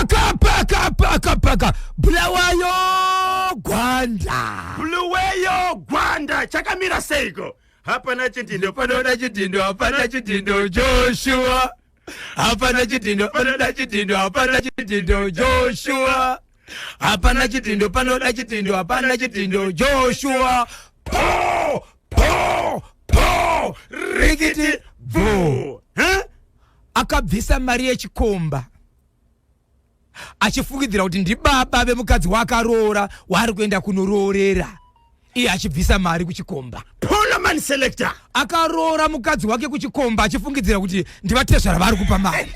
Paka paka paka paka Bulawayo Gwanda. Bulawayo Gwanda chakamira seiko? Hapana chidhindo panoda chidhindo, hapana chidhindo Joshua. Hapana chidhindo panoda chidhindo, hapana chidhindo Joshua. Hapana chidhindo panoda chidhindo, hapana chidhindo Joshua. Po po po rikiti bvu. Huh? Akabvisa mari yechikomba achifungidzira kuti ndibaba vemukadzi waakaroora waari kuenda kunoroorera, iye achibvisa mari kuchikomba. Poloman selector akaroora mukadzi wake kuchikomba achifungidzira kuti ndivatezvara vaari kupa mari.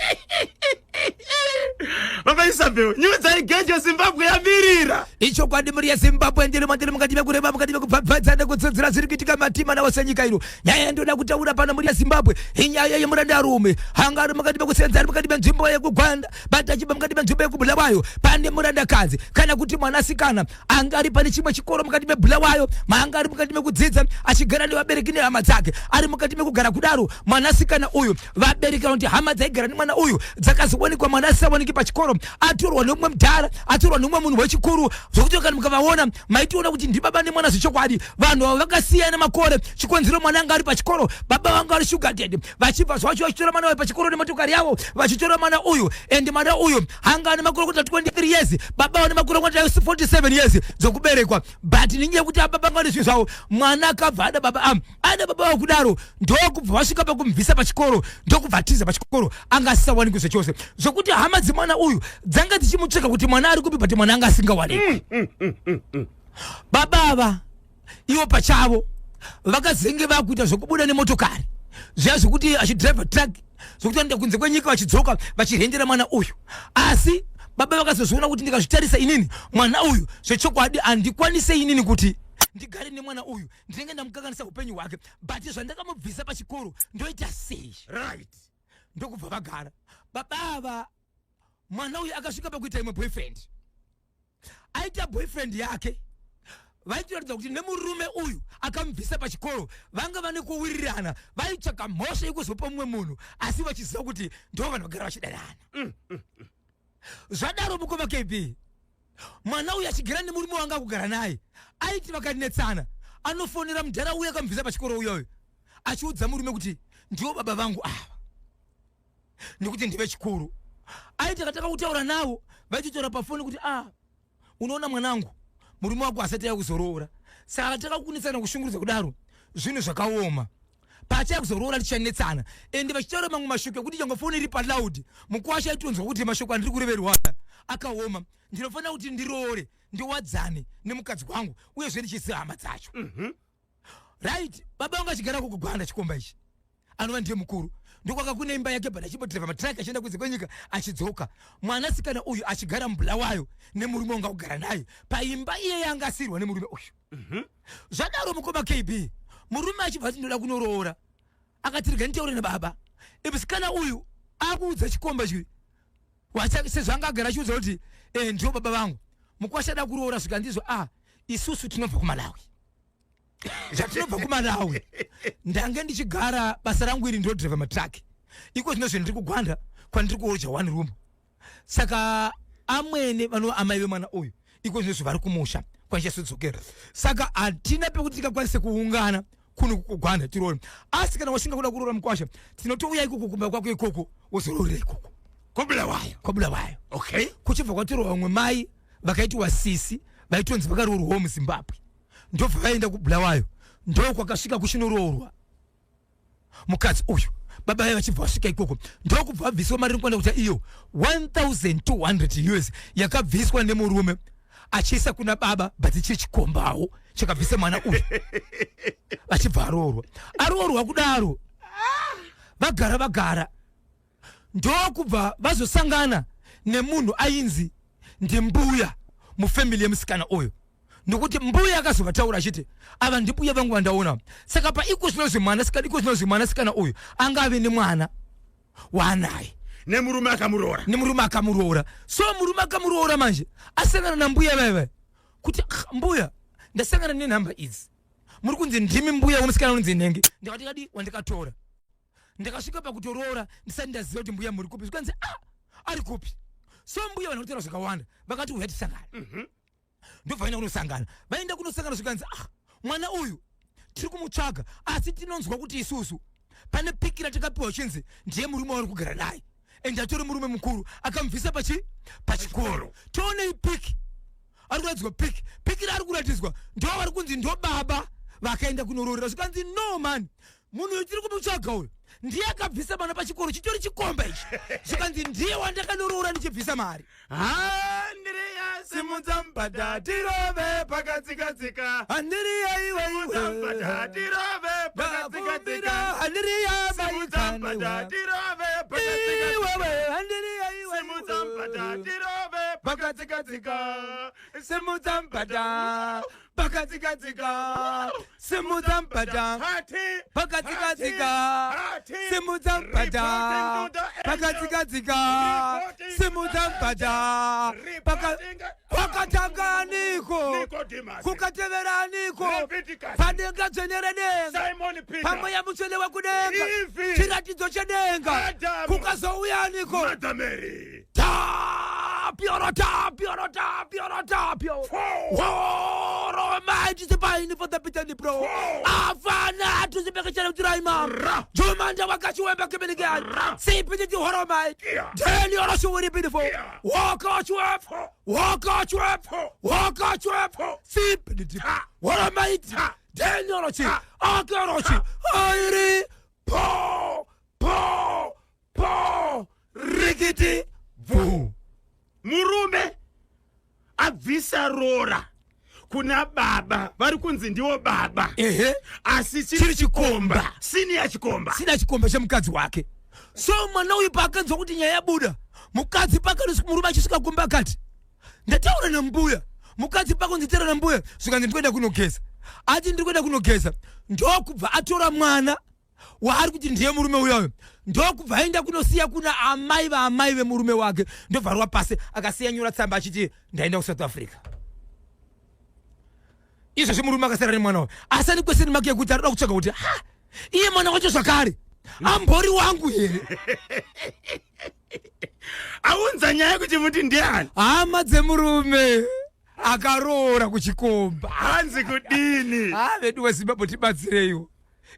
Baba Isabel, nyudza igejo, Zimbabwe yamirira. Ichokwadi, mhuri yeZimbabwe, ndiri mandiri mukati mekureva, mukati mekubhabhadza nekutsudzura zviri kuitika matima nawo senyika ino. Nyaya yandoda kutaura pano, mhuri yeZimbabwe, inyaya yemurandarume anga ari mukati mekusenza, ari mukati menzvimbo yekuGwanda, but achibva mukati menzvimbo yekuBulawayo. Pane murandakadzi kana kuti mwanasikana anga ari pane chimwe chikoro mukati meBulawayo, maanga ari mukati mekudzidza, achigara nevabereki nehama dzake. Ari mukati mekugara kudaro mwanasikana uyu, vabereki kana kuti hama dzaigara nemwana uyu dzakazoonekwa mwana asisaoneki pachikoro, atorwa nemumwe mudhara, atorwa nemumwe munhu wechikuru, zvokuti kana mukavaona maitoona kuti ndibaba nemwana zvechokwadi. Vanhu ava vakasiyana makore. Chikonzero, mwana anga ari pachikoro, baba vanga vari sugar daddy, vachibva zvacho vachitora mwana wayo pachikoro nemotokari yavo, vachitora mwana uyu. And mwana uyu anga ane makore kuita 23 years, baba vane makore kuita 47 years dzokuberekwa. But nenyaya yekuti ababa vanga vane zvinhu zvavo, mwana akabva ada baba am ada baba vavo kudaro, ndokubva vasvika pakumubvisa pachikoro, ndokubva atiza pachikoro. Anga asisawanikwi zvechose, zvokuti hama dzemwana uyu dzanga dzichimutsveka kuti mwana ari kupi, but mwana anga asingawanikwi. Baba ava ivo pachavo vakazenge vakuita zvekubuda nemotokari zviya zvekuti achidriver truck, zvokuti vanoenda kunze kwenyika, vachidzoka vachirendera mwana uyu. Asi baba vakazozviona kuti ndikazvitarisa inini, mwana uyu zvechokwadi handikwanise inini kuti ndigare nemwana uyu, ndinenge ndamukanganisa upenyu hwake. But zvandakamubvisa pachikoro, ndoita sei? Ndokubva vagara baba ava. Mwana uyu akasvika pakuita imwe boyfriend. Aita boyfriend yake, vaitoratidza kuti nemurume uyu akamubvisa pachikoro vanga vane kuwirirana. Vaitsvaga mhosva yekuzopa mumwe munhu, asi vachiziva kuti ndo vanhu vagara vachidanana. Zvadaro, mukoma KB, mwana uyu achigara nemurume wanga akugara naye, aiti vakanetsana anofonera mudhara uyu akamubvisa pachikoro uyoyo, achiudza murume kuti ndiwo baba vangu ava, nekuti ndevechikuru. Aiti akatanga kutaura navo, vaitotaura pafoni kuti, "A ah, unoona mwanangu, murume wako asati aya kuzoroora, saka taka kunetsana kushungurudza kudaro, zvinhu zvakaoma. Paachaya kuzoroora tichanetsana." Ende vachitaura mamwe mashoko ekuti change foni iri paloud, mukwasha aitonzwa kuti mashoko andiri kureverwa akaoma. "Ndinofanira kuti ndiroore, ndiwadzane nemukadzi wangu, uyezve ndichiziva hama dzacho." Right, baba vangu achigara kuGwanda, chikomba ichi anova ndiye mukuru, ndokwaka kune imba yake, but achimbotireva matraki achienda kunze kwenyika achidzoka. Mwanasikana uyu achigara muBulawayo nemurume wanga kugara naye paimba iye yanga asirwa nemurume uyu. Zvadaro, mukoma KB, murume achibva ati ndoda kunoroora, akati rega nditaure nababa. Musikana uyu akuudza chikomba chi sezvo anga agara achiudza kuti ndiwo baba vangu. Mukwasha ada kuroora, svika ndizvo, a isusu tinobva kuMalawi. Zvatinobva kuMalawi, ndange ndichigara, basa rangu iri ndodhirevha matraki. Iko zvino zve ndiri kuGwanda kwandiri kuroja one room. Saka amwene vanova amai vemwana uyu iko zvino vari kumusha kwandichazodzokera, saka hatina pekuti tikakwanise kuungana kuno kuGwanda tiroore. Asi kana washinga kuda kuroora mukwasha, tinotouya ikoko kumba kwako ikoko, wozoroorera ikoko. KoBulawayo. KoBulawayo. Okay. Kuchibva kwatorwa vamwe mai vakaitiwa sisi, vaitonzi vakaroorwawo muZimbabwe, ndobva vaenda kuBulawayo, ndo kwakasvika kuchinoroorwa mukadzi uyu. Baba vai vachibva vasvika ikoko, ndokubva vabviswa mari inokwana kuita iyo 1200 US, yakabviswa nemurume achiisa kuna baba, but chichikombawo chakabvisa mwana uyu. Vachibva aroorwa. Aroorwa kudaro, vagara vagara, ndokubva vazosangana nemunhu ainzi ndimbuya mufamily yemusikana uyu, nokuti mbuya akazovataura achiti ava ndimbuya vangu vandaona. Saka paiko zvinozvi mwanasikana, iko zvinozvi mwanasikana uyu anga ave nemwana waanaye. Nemurume akamuroora. Nemurume akamuroora. So murume akamuroora manje asangana nambuya vaiva kuti, "Ah, mbuya, ndasangana nenhamba idzi, muri kunzi ndimi mbuya wemusikana unonzi nhengi." Ndikati kadi wandikatora, ndakasvika pakutoroora ndisati ndaziva kuti mbuya muri kupi. Zvikanzi, "Ah, ari kupi?" So mbuya vanhu kutaura zvakawanda, vakati uya tisangane. Ndobva vaenda kunosangana. Vaenda kunosangana, zvikanzi, "Ah, mwana uyu tiri kumutsvaga, asi tinonzwa kuti isusu pane piki ratakapiwa chinzi ndiye murume wauri kugara naye, and atori murume mukuru, akamubvisa pachikoro. Tionei piki." Ari kuratidzwa piki, piki raari kuratidzwa ndo vari kunzi ndo baba vakaenda kunororera. Zvikanzi, "No man, munhu uyu tiri kumutsvaga uyu ndiye akabvisa mwana pachikoro, chitori chikomba ichi." Zvikanzi, "Ndiye wandakanoroora ndichibvisa mari." Andiriya, simudza mbada tirove pakatsikatsika. Andiriya iwe. Simudza mbada iwe tirove pakatsikatsika. Andiriya. Simudza mbada tirove pakatsikatsika. Iwewe andiriya iwe. Simudza mbada tirove pakatsikatsika. Simudza mbada pakatsikatsika, simudza mbada Hati. pakatsikatsika. Hati. Simudza mbada Reporting to the angel. pakatsikatsika. Reporting to Simudza the mbada. Reporting. Kwakatanga aniko? Nicodemus. Kukatevera aniko? Leviticus. Padenga dzvene redenga. Simon Peter. Pamweya mutsvene wekudenga. Eve. Chiratidzo chedenga. Adam. Kukazouya aniko? Mother Mary. Tapioro, tapioro, tapioro, tapio. Four. Horo maiti for the pitani pro. Four. Afana tuzipekechera kutiraima. Ra. Jumanda wakachiwemba kebenikani. Ra. Sipititi horo mai. Yeah. Teni oro shuwiri beautiful. Yeah. Wakachwep. Wakachwep. Four. Wakachwep. Four. Sipititi. Ha. Horo maiti. Ha. Teni oro chi. Ha. Akero chi. Airi. Po. Po. Po. Rikiti. Vu. Murume abvisa rora kuna baba vari kunzi ndiwo baba, asi chiri chikomba. Senior chikomba. Sina chikomba chemukadzi wake. So mwana uyu paakanzwa kuti nyaya yabuda, mukadzi pakati, murume achisvika kumba akati, "Ndataura nambuya." Mukadzi pakunzi taura nambuya, zvikanzi, "Ndikuenda kunogeza." Ati, "Ndiri kuenda kunogeza," ndokubva atora mwana waari kuti ndiye murume uyoyo, ndokubva aenda kunosiya kuna amai vaamai vemurume wake. Ndobva rwa pasi, akasiya nyora tsamba achiti, "Ndaenda kuSouth Africa." Izvozvi murume akasara nemwana wayo, asi ane question mark yekuti arikuda kutsvaga kuti, ha, iye mwana wacho zvakare ambori wangu here? Aunza nyaya kuti muti ndiani? Hama dzemurume akaroora kuchikomba. Hanzi kudini? Ha, vedu weZimbabwe, tibatsireiwo.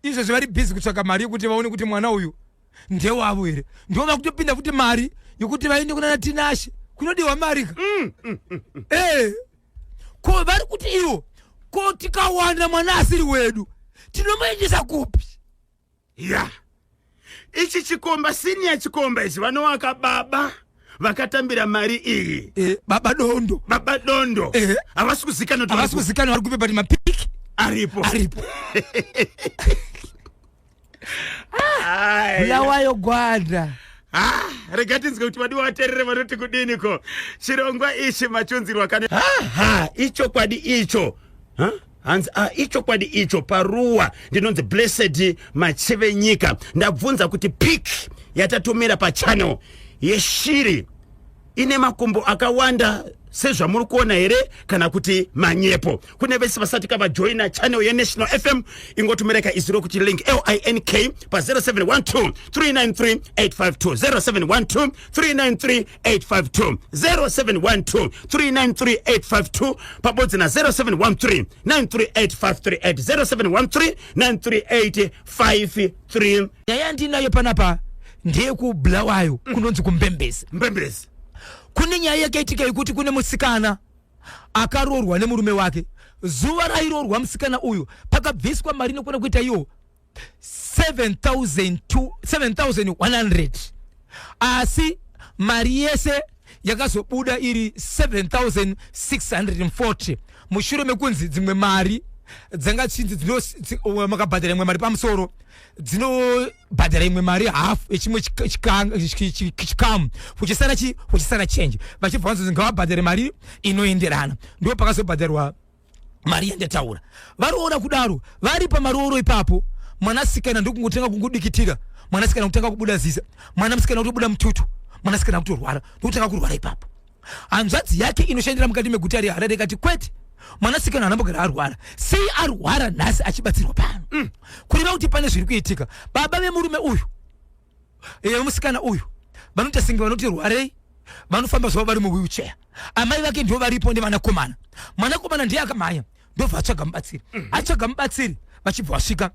Izvozvi vari busy kutsvaka mari yekuti vaone kuti mwana uyu ndewavo here. Ndo vakutopinda futi mari yekuti vaende kunana Tinashe, kunodiwa mari ka. Ko vari kuti iwo, ko tikawana mwana asiri wedu, tinomuendesa kupi? Ya, ichi chikomba, senior chikomba ichi, vanovaka baba vakatambira mari iyi. Baba Dondo. Baba Dondo. Havasi kuzikanwa kuti havasi kuzikanwa vari kupi, but mapiki aripo. Aripo. Ai. Bulawayo gwada. Ah, rega tinzwe kuti vadiwa vateerere vanoti kudiniko. Chirongwa ichi machunzirwa kane. Haha, ichokwadi icho. Ha? Hanzi, ah, ichokwadi icho paruwa. Ndinonzi Blessed Machivenyika. Ndabvunza kuti pic yatatumira pachannel yeshiri ine makumbo akawanda sezvamuri kuona here, kana kuti manyepo? Kune vese vasati kavajoina channel yeNational FM, ingotumireka izwi rokuti link, LINK, pa0712 393 852, 0712 393 852, 0712 393 852, pabodzi na0713 938 538, 0713 938 53. Nyaya yandinayo panapa ndeyekuBulawayo, kunonzi kuMbembezi. Mbembezi. Kune nyaya yakaitika yekuti kune musikana akaroorwa nemurume wake. Zuva rairoorwa musikana uyu, pakabviswa mari inokwana kuita iyo 7100, asi mari yese yakazobuda iri 7640, mushure mekunzi dzimwe mari dzanga chinzi makabhadhara imwe mari pamusoro, dzinobhadhara imwe mari hafu yechimwe chikamu, kuchisara change. Vachibva vanzonzi ngavabhadhare mari inoenderana. Ndo pakazobhadharwa mari yandataura. Varoora kudaro, vari pamarooro ipapo, mwanasikana ndokungotenga kungodikitira, mwanasikana kutanga kubuda ziza, mwana musikana kutobuda mututu, mwanasikana kutorwara, ndokutanga kurwara ipapo. Hanzvadzi yake inoshandira mukati meguta reHarare ikati, "Kwete, mwanasikana anambogara arwara, sei arwara nhasi achibatsirwa pano? Kureva kuti pane zviri kuitika." Baba vemurume uyu, musikana uyu, vanoita senge vanoti rwarei. Vanofamba zvavo vari muwheelchair. Amai vake ndivo varipo nevanakomana. Mwanakomana ndiye akamhanya ndobva atsvaga mubatsiri. Atsvaga mubatsiri, vachibva vasvika.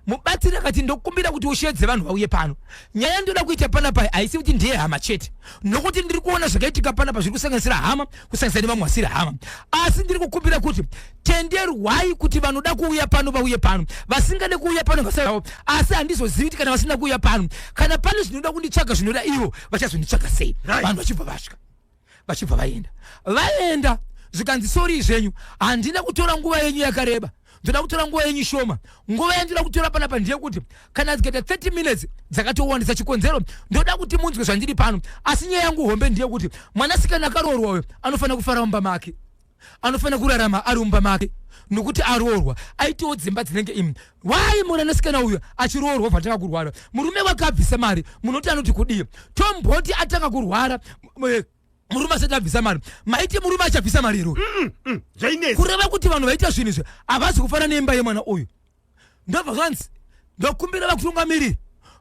Mubatsiri akati, ndokumbira kuti usheedze vanhu vauye pano. Nyaya ndoda kuita panapa haisi kuti ndiye hama chete, nokuti ndiri kuona zvakaitika panapa zviri kusanganisira hama, kusanganisira nevamwe vasiri hama. Asi ndiri kukumbira kuti tenderwai kuti vanoda kuuya pano vauye pano, vasingade kuuya pano vasao. Asi handizozivi kuti kana vasina kuuya pano, kana pane zvinoda kunditsvaga zvinoda ivo, vachazonditsvaga sei? Vanhu vachibva vasvika, vachibva vaenda. Vaenda, zvikanzi, sorry zvenyu, handina kutora nguva yenyu yakareba, ndoda kutora nguva yenyu shoma. Nguva yandinoda kutora panapa ndeyekuti kana dzikaita 30 minutes dzakatowandisa. Chikonzero, ndoda kuti munzwe zvandiri pano. Asi nyaya yangu hombe ndeyekuti mwanasikana akaroorwa uyo anofanira kufara mumba make, anofanira kurarama ari mumba make, nokuti aroorwa aitewo dzimba dzinenge imi. Why mwanasikana uyu achiroorwa obva atanga kurwara? Murume wake abvisa mari, munoti anoti kudii? Tomboti atanga kurwara murume asati abvisa mari, maiti murume achabvisa mari iro? Zvainetsa. Kureva kuti vanhu vaita zvinhu izvi havazi kufana neimba yemwana uyu. Ndobva zvanzi, ndokumbira vakutungamiriri,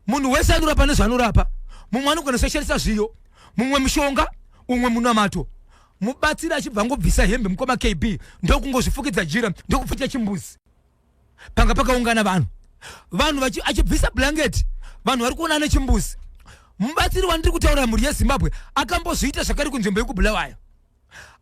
munhu wese anorapa nezvaanorapa. Mumwe anogona kusashandisa zviyo, mumwe mushonga, umwe munamato. Mubatsiri achibva angobvisa hembe, mukoma KB, ndokungozvifukidza jira, ndokupfutira chimbuzi panga pakaungana vanhu. Vanhu achibvisa blanket, vanhu vari kuona nechimbuzi. Mubatsiri wandiri kutaura, mhuri yeZimbabwe, akambozviita zvakare kunzvimbo yekuBulawayo.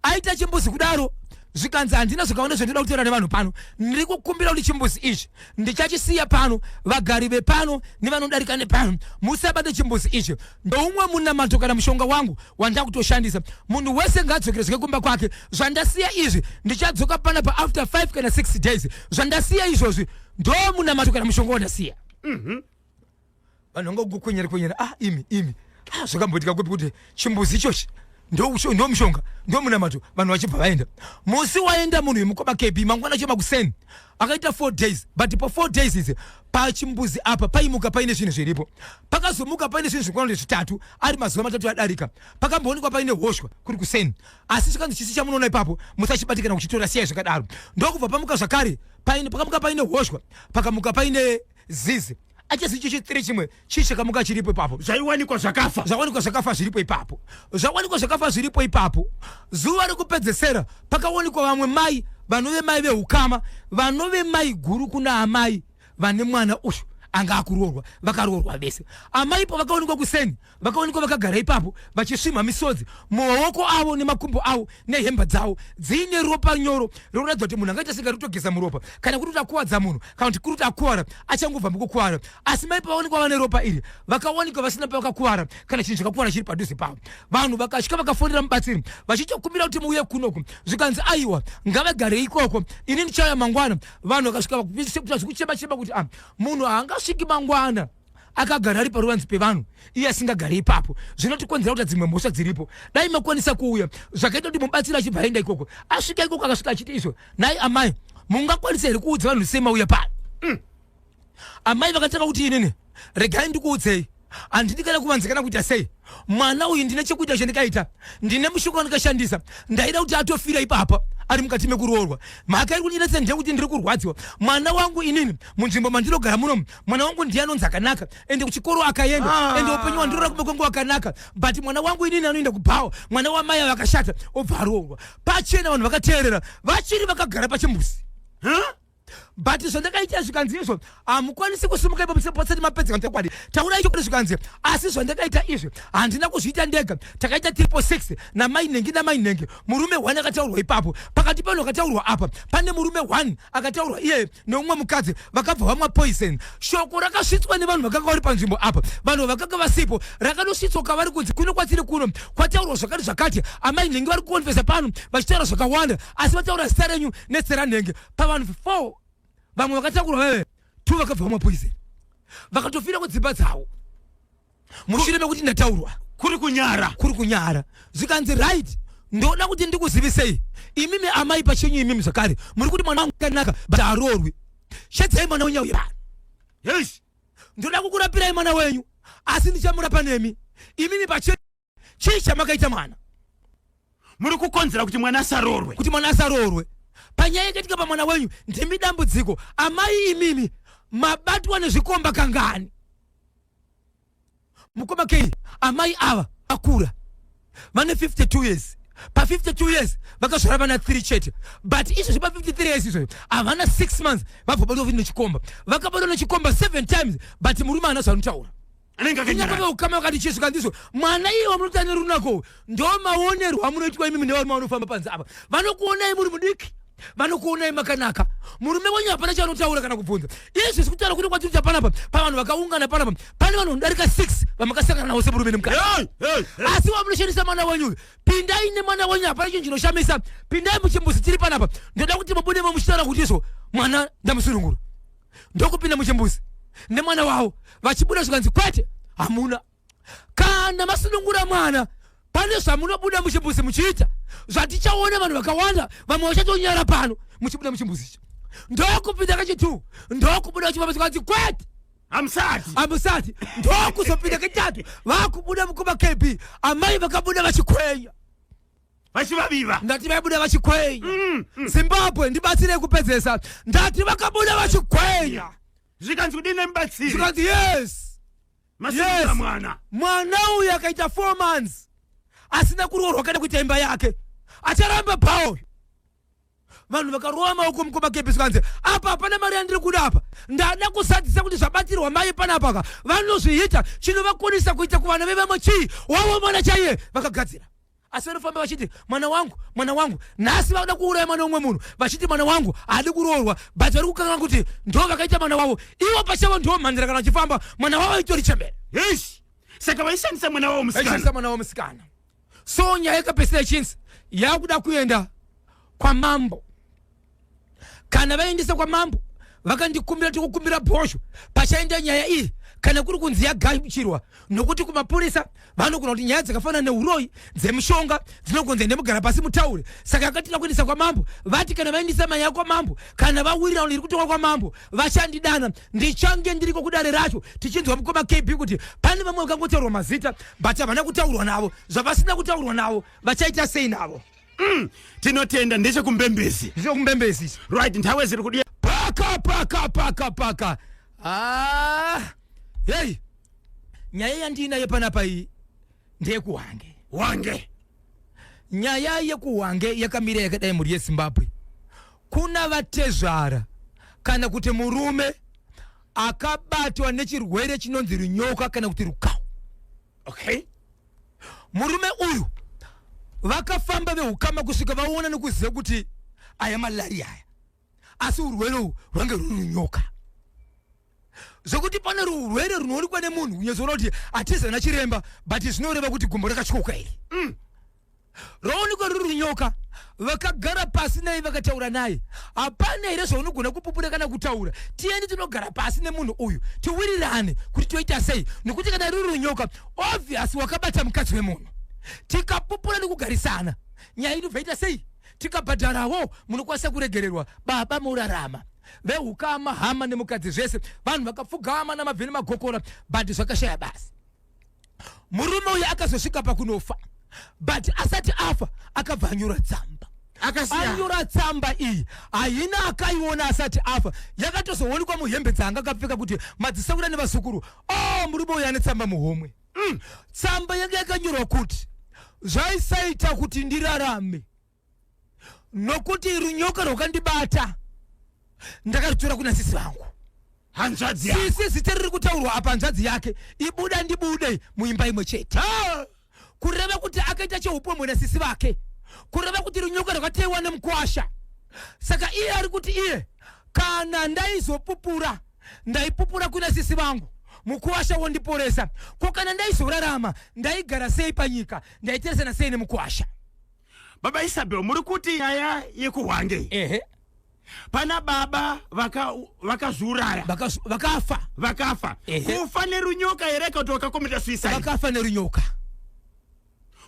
Aita chimbuzi kudaro, zvikanzi, handina zvakawanda zvandinoda kutaura nevanhu pano. Ndiri kukumbira kuti chimbuzi ichi ndichachisiya pano. Vagari vepano nevanodarika nepano, musabate chimbuzi ichi. Ndoumwe munamato kana mushonga wangu wandakutoshandisa. Munhu wese ngaadzokere zvake kumba kwake. Zvandasiya izvi, ndichadzoka panapa after 5 kana 6 days. Zvandasiya izvozvi ndo munamato kana mushonga wandasiya. Vanhu vangokwenyera kwenyera, ah, imi imi, ah, zvakamboitika kupi kuti chimbuzi ichochi ndo mushonga, ndo munamato? Vanhu vachibva vaenda. Musi waenda munhu wemukoma KB, mangwana chemakuseni, akaita 4 days. But pa 4 days izi, pachimbuzi apa paimuka paine zvinhu zviripo. Pakazomuka paine zvinhu zvikwana kuti zvitatu ari mazuva 3 adarika. Pakamboonekwa paine hoshwa kuri kuseni, asi chikanzi chisi chamunoona ipapo musachibate kana kuchitora, siyai zvakadaro. Ndokubva pamuka zvakare paine, pakamuka paine hoshwa, pakamuka paine zizi. Achasi chichi chimwe chii chakamuka chiripo ipapo? Zvaiwanikwa zvakafa. Zvawanikwa zvakafa zviripo ipapo, zvawanikwa zvakafa zviripo ipapo. Zuva rekupedzesera pakawanikwa vamwe mai vanove mai veukama, vanove mai guru kuna amai vane mwana uyu anga akuroorwa. Vakaroorwa vese. Amai pavakaonekwa kuseni, vakaonekwa vakagara ipapo vachisvimha misodzi, mumaoko avo nemakumbo avo nehemba dzavo dziine ropa nyoro rinoratidza kuti munhu angaita senge ritogeza muropa, kana kuti akuwadza munhu, kana kuti kuri kuti akuwara achangobva mukukuwara. Asi mai pavaonekwa vane ropa iri, vakawanikwa vasina pavakakuwara kana chinhu chakakuwara chiri padhuze pavo. Vanhu vakatya, vakafonera mubatsiri vachitokumbira kuti muuye kunoku. Zvikanzi, aiwa, ngavagare ikoko, ini ndichauya mangwana. Vanhu vakasvika kuita zvekuchema chema kuti, ah, munhu haangasviki mangwana akagara ari paruvanzi pevanhu, iye asingagari ipapo. Zvinotikonzera kuti dzimwe mhosva dziripo, dai makwanisa kuuya. Zvakaita kuti mubatsiri achibva aenda ikoko. Asvika ikoko, akasvika achiti, izvo nhai amai, mungakwanisa here kuudza vanhu sei mauya pano? Amai vakatanga kuti, inini regai ndikuudzei, handidi kana kuvanza kana kuita sei. Mwana uyu ndine chekuita chandikaita, ndine mushonga wandikashandisa. Ndaida kuti atofira ipapa ari mukati mekuroorwa. Mhaka iri kundinetsa ndeyekuti ndiri kurwadziwa. Mwana wangu inini, munzvimbo mandinogara munomu, mwana wangu ndiye anonzi akanaka, ende kuchikoro akaenda, ende upenyu hwandirora kumba kwangu wakanaka. But mwana wangu inini anoenda kubhawa, mwana wamai vakashata, obva aroorwa pachena, vanhu vakateerera, vachiri vakagara pachimbuzi. Huh? But zvandakaita, zvikanzi izvo hamukwanisi kusimuka ipapo pasati mapedza kana chokwadi, taurai chokwadi. Zvikanzi, asi zvandakaita izvi handina kuzviita ndega, takaita 666 namai nhengi namai nhengi. Murume one akataurwa ipapo, pakati pano akataurwa apa, pane murume one akataurwa iye neumwe mukadzi vakabva vamwa poison. Shoko rakasvitswa nevanhu vakanga vari panzvimbo apa, vanhu vakanga vasipo, rakanosvitswa kavari kunzi kuno kwatiri kuno kwataurwa zvakati zvakati. Amai nhengi vari kukonfesa pano vachitaura zvakawanda, asi vataura zita renyu nezita ranhenge. Pavanhu 4 vamwe vakatakurwa veve 2 vakabva vamwa poison, vakatofira kudzimba dzavo mushure mekuti ndataurwa. Kuri kunyara. Kuri kunyara. Zvikanzi, right, ndoda kuti ndikuzivisei imimi amai pachenyu, imimi zvakare muri kuti mwana wangu akanaka but haroorwi. Shedzai mwana wenyu auye pano. Ndoda kukurapirai mwana wenyu, asi ndichamurapa nemi imimi pachenyu. Chii chamakaita mwana? Muri kukonzera kuti mwana asaroorwe. Kuti mwana asaroorwe. Panyaya yakaitika pamwana wenyu, ndimi dambudziko. Amai imimi mabatwa nezvikomba kangani? Mukoma kei, amai ava akura. Vane 52 years. Pa 52 years vakazvara vana 3 chete, but izvozvi pa 53 years izvozvo havana 6 months vabva batwa futi nechikomba. Vakabatwa nechikomba 7 times, but murume haana zvaanotaura. Anenge kunyange akanyarara. Veukama vakati chisvika ndizvo mwana iye wamunoti ane runako, ndo maonerwo amunoitwa imimi nevarume vanofamba panze apa. Vanokuonai muri mudiki, vanokuonai makanaka, murume wenyu hapana chaanotaura kana kubvunza. Izvi kutaura kuti kwatiri panapa, pavanhu vakaungana panapa, pane vanhu vanodarika 6 vamakasangana navo semurume nemukadzi. Hey, hey, hey. Asi wamunoshandisa mwana wenyu uyu. Pindai nemwana wenyu, hapana chinhu chinoshamisa. Pindai muchimbuzi tiri panapa. Ndoda kuti mubudemo muchitaura kuti izvo mwana ndamusunungura. Ndokupinda muchimbuzi nemwana wavo, vachibuda zvikanzi kwete, hamuna. Kana masunungura mwana, pane zvamunobuda muchimbuzi muchiita zvatichaona vanhu vakawanda, vamwe vachatonyara pano muchibuda muchimbuzi icho. Ndokupinda kachitu, ndokubuda vachifamba, zvikanzi kwete, hamusati. Hamusati. Ndokuzopinda ketatu, vakubuda mukoma KB, amai vakabuda vachikwenya. Vachivaviva. Ndati vaibuda vachikwenya. Zimbabwe, ndibatsirei kupedzesa. Ndati vakabuda vachikwenya. Zvikanzi kudini nemubatsiri? Zvikanzi yes. Masunungura Yes. mwana. Mwana uyu akaita 4 months asina kuroorwa kana kuita imba yake, acharamba bhawo. Vanhu vakarova maoko. Mukoma KB, zvikanzi apa hapana mari yandiri kuda apa, ndada kusadzisa kuti zvabatirwa mai panapa ka vanozviita. Chinovakonisa kuita kuvana vevamwe chii? Wavo mwana chaiye vakagadzira, asi vanofamba vachiti mwana wangu, mwana wangu. Nhasi vauda kuuraya mwana umwe munhu vachiti mwana wangu haadi kuroorwa, but vari kukangana kuti ndo vakaita mwana wavo ivo pachavo. Ndo mhandira kana vachifamba, mwana wavo itori chembere. Eish, saka vaishandisa mwana wavo vaishandisa musikana. Mwana wavo musikana. So nyaya ikapesera chinzi yakuda kuenda kwamambo. Kana vaendesa kwamambo, vakandikumbira, tikukumbira bhosho pachaenda nyaya iyi kana kuri kunzi yagamuchirwa, nokuti kumapurisa vanogona kuti nyaya dzakafanana neuroyi, dzemushonga, dzinogonza ndemugara pasi mutaure. Saka akatida kuendesa kwamambo, vati kana vaendesa manyaya kwamambo, kana vawirirana iri kutonga kwamambo, vachandidana. Ndichange ndiriko kudare racho tichinzwa mukoma KB kuti pane vamwe vakangotaurwa mazita, but havana kutaurwa navo. Zvavasina kutaurwa navo, vachaita sei navo? Tinotenda, ndechekumbembezi. Ndechekumbembezi ichi. Right, nthawe ziri kudiya. Paka paka paka paka. Ah, hei, nyaya yandiinayo panapa iyi ndeyekuhwange. Wange. Nyaya yekuhwange yakamira yakadai, mhuri yeZimbabwe. Kuna vatezvara kana kuti murume akabatwa nechirwere chinonzi runyoka kana kuti rukau. Murume uyu vakafamba veukama kusvika vaona nekuziva kuti aya malaria aya, asi urwere uhu rwange ruri runyoka, zvokuti pane rurwere runoonekwa nemunhu kunyatsoona kuti hatizana chiremba, but zvinoreva kuti gumbo rakatyoka iri. Roonekwa ruri runyoka. Vakagara pasi naye, vakataura naye, hapana here zvaunogona kupupura kana kutaura? Tiende tinogara pasi nemunhu uyu, tiwirirane kuti toita sei, nokuti kana ruri runyoka, obvious wakabata mukadzi wemunhu. Tikapupura nekugarisana, nyaya inobva ita sei? Tikabhadharawo, munokwanisa kuregererwa, baba murarama. Veukama, hama nemukadzi zvese, vanhu vakapfugama namabvi nemagokora, but zvakashaya basa. Murume uyu akazosvika pakunofa, but asati afa akabva anyora tsamba. Akasiya. Anyora tsamba iyi, haina akaiona asati afa. Yakatozoonekwa muhembe dzaanga akapfeka kuti madzisekura nevazukuru, o murume uyu ane tsamba muhomwe. Tsamba yanga yakanyorwa kuti zvaisaita kuti ndirarame nokuti runyoka rwakandibata ndakarutora kuna sisi vangu. Hanzvadzi yako. Sisi, zita riri kutaurwa apa hanzvadzi yake, ibuda ndibude muimba imwe chete, kureva kuti akaita cheupombwe nasisi vake, kureva kuti runyoka rwakateiwa nemukwasha. Saka iye ari kuti iye kana ndaizopupura, ndaipupura kuna sisi vangu, mukuwasha wondiporesa. Ko kana ndaizorarama, ndaigara sei panyika? Ndaiteresana sei nemukuwasha? Baba Isabel, muri kuti nyaya yekuhwange, Ehe. pana baba vakazviuraya. Vakafa. Vakafa. Ehe. Kufa nerunyoka here kana kuti vakakomita suicide? Vakafa nerunyoka.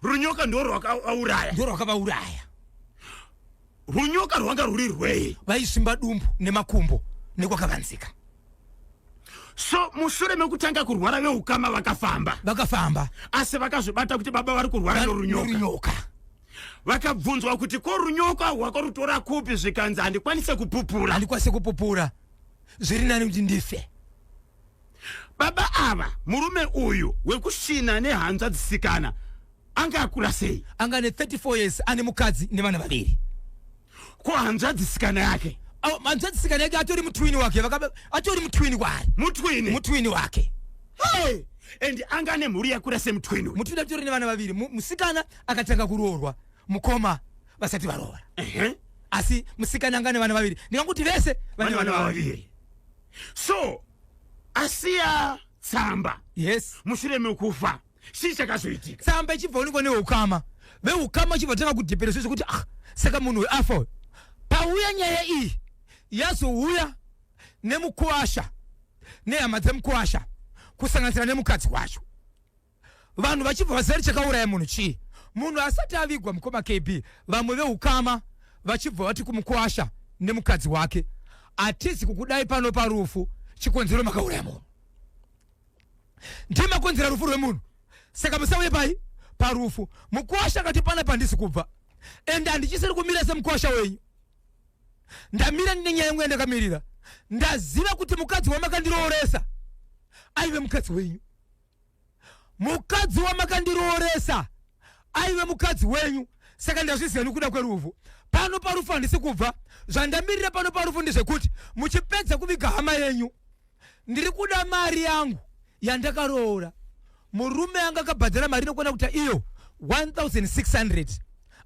Runyoka ndo rwakauraya. Ndo rwakavauraya. Runyoka rwanga rwuri rwei? Vaisvimba dumbu nemakumbo nekwakavanzika. So mushure mekutanga kurwara, veukama vakafamba. Vakafamba. Asi vakazvibata kuti baba vari kurwara norunyoka. Nerunyoka. Vakabvunzwa kuti ko runyoka rwakarutora kupi, zvikanzi handikwanise kupupura. Handikwanise kupupura, zviri nani kuti ndife. Baba ava, murume uyu wekusvina nehanzvadzisikana. Anga akura sei? Anga ane 34 years, ane mukadzi nevana vaviri. Ko hanzvadzisikana yake? Hanzvadzisikana yake atori mutwini wake, atori mutwini kwaari. Mutwini? Mutwini wake. Hey! And anga ane mhuri yakura semutwini uyu. Mutwini atori nevana vaviri. Musikana akatanga kuroorwa mukoma vasati varoora. Asi musikana anga ane vana vaviri, ndinganguti vese vane vana vaviri. So asiya tsamba. Yes. Mushure mekufa chii chakazoitika? Tsamba ichibva onekwa neukama, veukama chibva tanga kudhipira zvese kuti ah, saka munhu uyu afa uyu. Pauya nyaya iyi yazouya nemukuwasha nehama dzemukuwasha kusanganisira nemukadzi wacho, vanhu vachibva vaziva chakauraya munhu chii. Munhu asati avigwa, mukoma KB, vamwe veukama vachibva vati kumukuwasha nemukadzi wake, hatizi kukudai pano parufu, chikonzero makauraya munhu, ndimakonzera rufu rwemunhu, saka musauye pai parufu. Mukuwasha akati pana pandisi kubva, ende handichisiri kumira semukuwasha wenyu, ndamira ndine nyaya yangu yandakamirira. Ndaziva kuti mukadzi wamakandirooresa aive mukadzi wenyu, mukadzi wamakandirooresa aive mukadzi wenyu, saka ndazviziva nekuda kwerufu. Pano parufu handisi kubva, zvandamirira pano parufu ndezvekuti muchipedza kuviga hama yenyu, ndiri kuda mari yangu yandakaroora. Murume anga akabhadhara mari inokwana kuita iyo 1600,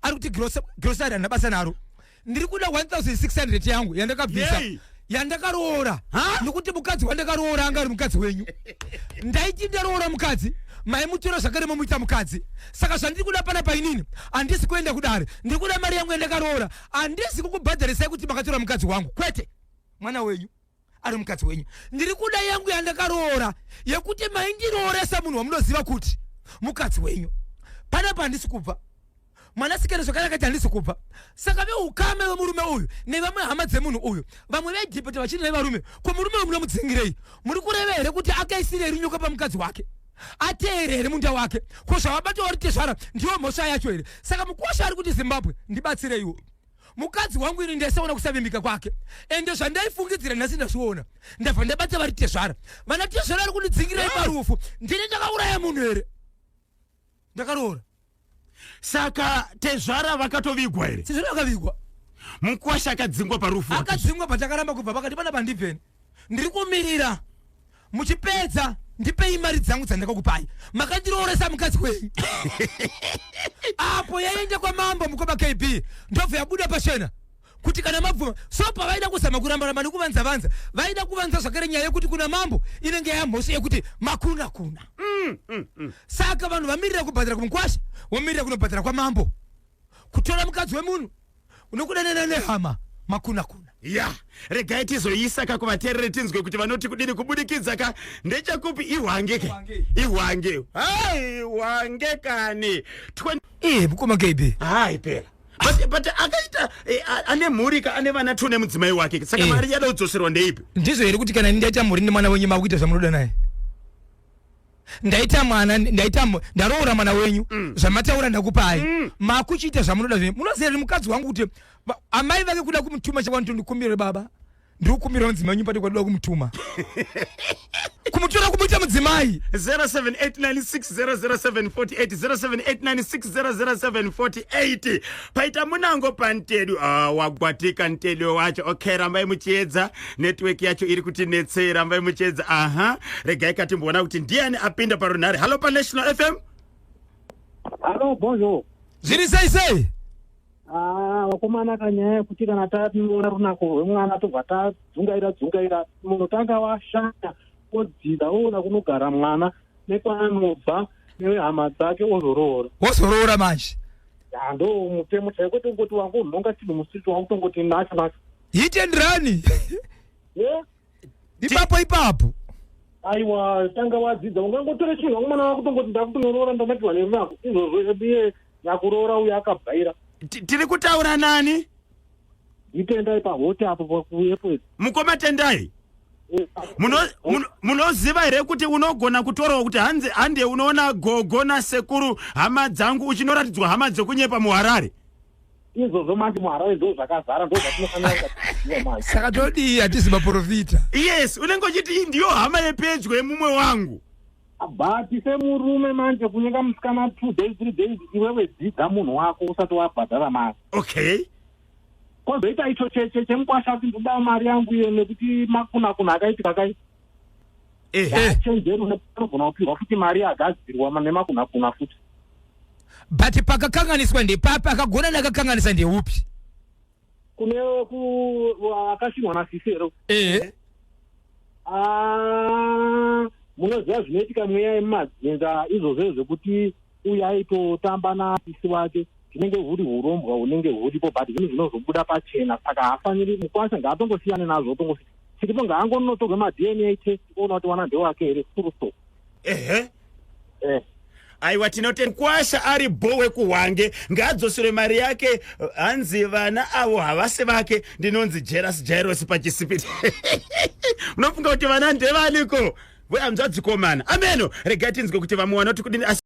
ari kuti grocery handina basa naro, ndiri kuda 1600 yangu yandakabvisa yandakaroora, nekuti mukadzi wandakaroora anga ari mukadzi wenyu. Ndaiti ndaroora mukadzi, maimutora zvakare momuita mukadzi. Saka zvandiri kuda pana painini, handisi kuenda kudare, ndiri kuda mari yangu yandakaroora. Handisi kukubhadharisai kuti makatora mukadzi wangu, kwete, mwana wenyu ari mukadzi wenyu. Ndiri kuda yangu yandakaroora, yekuti maindirooresa munhu wamunoziva kuti mukadzi wenyu. Panapa handisi kubva. Mwanasikana zvakare akati handisi kubva. Saka veukama vemurume uyu nevamwe hama dzemunhu uyu, vamwe vaidhipeta vachiti nevarume, ko murume uyu munomudzingirei? Muri kureva here kuti akaisirei runyoka pamukadzi wake, ateere here munda wake? Ko zvavabata wari tezvara, ndiyo mhosva yacho here? Saka mukwasha ari kuti, Zimbabwe, ndibatsireiwo, mukadzi wangu ini ndaisaona kusavimbika kwake, ende zvandaifungidzira nhasi ndazviona, ndabva ndabata vari tezvara. Vana tezvara ari kundidzingirai parufu, ndini ndakauraya munhu here? Ndakaroora. Saka tezvara vakatovigwa here? Tezvara vakavigwa. Mukwasha akadzingwa parufu. Akadzingwa patakaramba kubva, pakati pana pandibveni, ndiri kumirira muchipedza, ndipei mari dzangu dzandakakupai, makandirooresa mukadzi wenyu. Apo yaenda kwamambo, mukoma KB, ndobva yabuda pachena kuti kana mabvuma. So pavaida kuzama kurambaramba nekuvanza vanza, vaida kuvanza zvakare nyaya yekuti kuna mambo inenge yamhosva yekuti makuna kuna. Saka vanhu vamirira kubhadhara kumukwasha, vomirira kunobhadhara kwamambo, kutora mukadzi wemunhu unokudanana nehama, makuna kuna. Ya, regai tizoisa ka kuvateereri tinzwe kuti vanoti kudini kubudikidza ka ndechekupi. Ihwange ke, ihwange, hai, hwange kani. Iye mukoma KB. Hai, pera, but akaita ane mhuri ka, ane vana two nemudzimai wake, saka mari yada kudzoserwa ndeipi? Ndizvo here kuti kana ndaita mhuri nemwana wenyu, makuita zvamunoda naye? Ndaita mwana, ndaita ndaroora mwana wenyu, zvamataura ndakupai, makuchiita zvamunoda zvenyu. Munoziva here mukadzi wangu kuti amai vake kuda kumutuma chakwanditondikumbire, baba, ndiri kukumbira mudzimai wenyu pati kwadoda kumutuma, kumutora kumuita mudzimai. 0789600748, 0789600748. Paita munango pantedu. Ah, wagwatika ntedu wacho. Okay, rambai muchiedza, network yacho iri kutinetsei, rambai muchiedza. Aha, regai katimboona kuti ndiani apinda parunhare. Hallo paNational FM. Hallo, bonjour. Zviri sei sei? Ah, vakomana, kanyaya yekuti kana tationa runako rwemwana tobva tadzungaira dzungaira, munotanga washanya, wodzidza, woona kunogara mwana nekwaanobva nehama dzake, ozoroora. Wozoroora manje. Ya, ndo mutemo chaiwo, kwete kungoti wangonhonga chinhu musiti, wakutongoti nacho nacho. Hit and run. Yeah? Ipapo ipapo. Aiwa, tanga wadzidza. Ungangotore chinhu wangu mwana wakutongoti ndakutonoroora, ndanakiwa nerunako, izvozvo iye nyakuroora uyo akabvaira. Tiri kutaura nani? Nditendai pahoti apo pakuepwezi. Mukoma Tendai, munoziva here kuti unogona kutorawo kuti hanzi hande unoona gogo nasekuru, hama dzangu, uchinoratidzwa hama dzekunyepa muHarare? Izvozvo manje muHarare ndo zvakazara, ndo zvatinofanira kuziva manje. Saka todii? Hatisi maprofita. Yes, unenge uchiti iyi ndiyo hama yepedyo yemumwe wangu. But semurume manje, kunyenga musikana 2 days, 3 days, iwewe dzidza munhu wako usati wabhadhara mari. Kwozoita icho chemukwasha kuti ndoda mari yangu iye, nekuti makuna kuna akaitika kai. Chenjeri, unogona kupirwa futi mari yagadzirwa nemakuna kuna futi. But pakakanganiswa ndepapi? Akagona nakakanganisa ndeupi? Kune akashinwa nasisero. Ah, munoziva zvinoitika, mweya yemumadzinza izvozvo zvekuti uyu aitotamba nasisi wake, zvinenge huri urombwa hunenge huripo, but zvinhu zvinozobuda pachena. Saka haafaniri, mukwasha ngaatongosiyane nazvo, tongosi chiripo ngaangonotorwe maDNA test oona kuti wana ndewake here, furuso. Aiwa, tinoti kwasha ari bho wekuhwange ngaadzosere mari yake. Hanzi vana avo havasi vake. Ndinonzi Jeras Jairos pachisipiti. Unofunga kuti vana ndevaniko, vehanzvadzikomana? Ameno, regai tinzwe kuti vamwe vanoti kudini. Asi